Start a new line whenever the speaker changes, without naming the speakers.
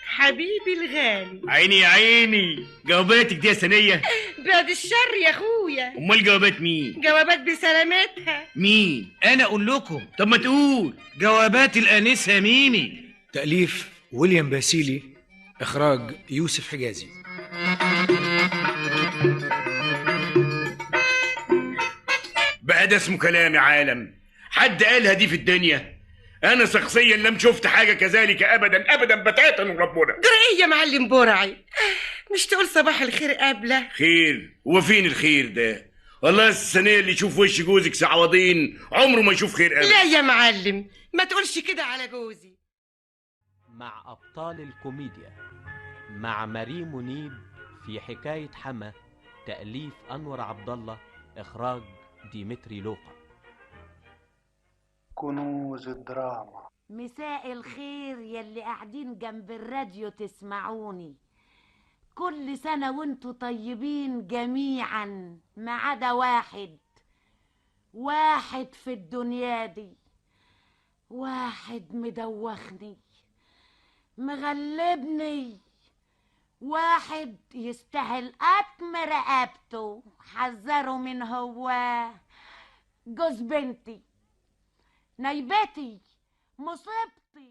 حبيبي الغالي.
عيني يا عيني، جواباتك دي يا سنية؟
بعد الشر يا اخويا.
امال جوابات مين؟
جوابات بسلامتها.
مين؟
انا اقول لكم.
طب ما تقول.
جوابات الانسة ميمي.
تأليف ويليام باسيلي، إخراج يوسف حجازي.
بقى ده اسمه كلام يا عالم؟ حد قالها دي في الدنيا؟ انا شخصيا لم شفت حاجة كذلك ابدا ابدا بتاتا وربنا.
جرى ايه يا معلم برعي؟ مش تقول صباح الخير قبله؟
خير؟ هو فين الخير ده؟ والله السنة اللي يشوف وش جوزك سعوضين عمره ما يشوف خير ابدا.
لا يا معلم، ما تقولش كده على جوزي.
مع أبطال الكوميديا، مع ماري منيب في حكاية حما، تأليف أنور عبد الله، إخراج ديمتري لوقا.
كنوز الدراما.
مساء الخير يلي قاعدين جنب الراديو تسمعوني. كل سنة وانتوا طيبين جميعا، ما عدا واحد. واحد في الدنيا دي، واحد مدوخني مغلبني، واحد يستاهل قطم رقبته. حذروا من هو جوز بنتي، نايبتي، مصيبتي.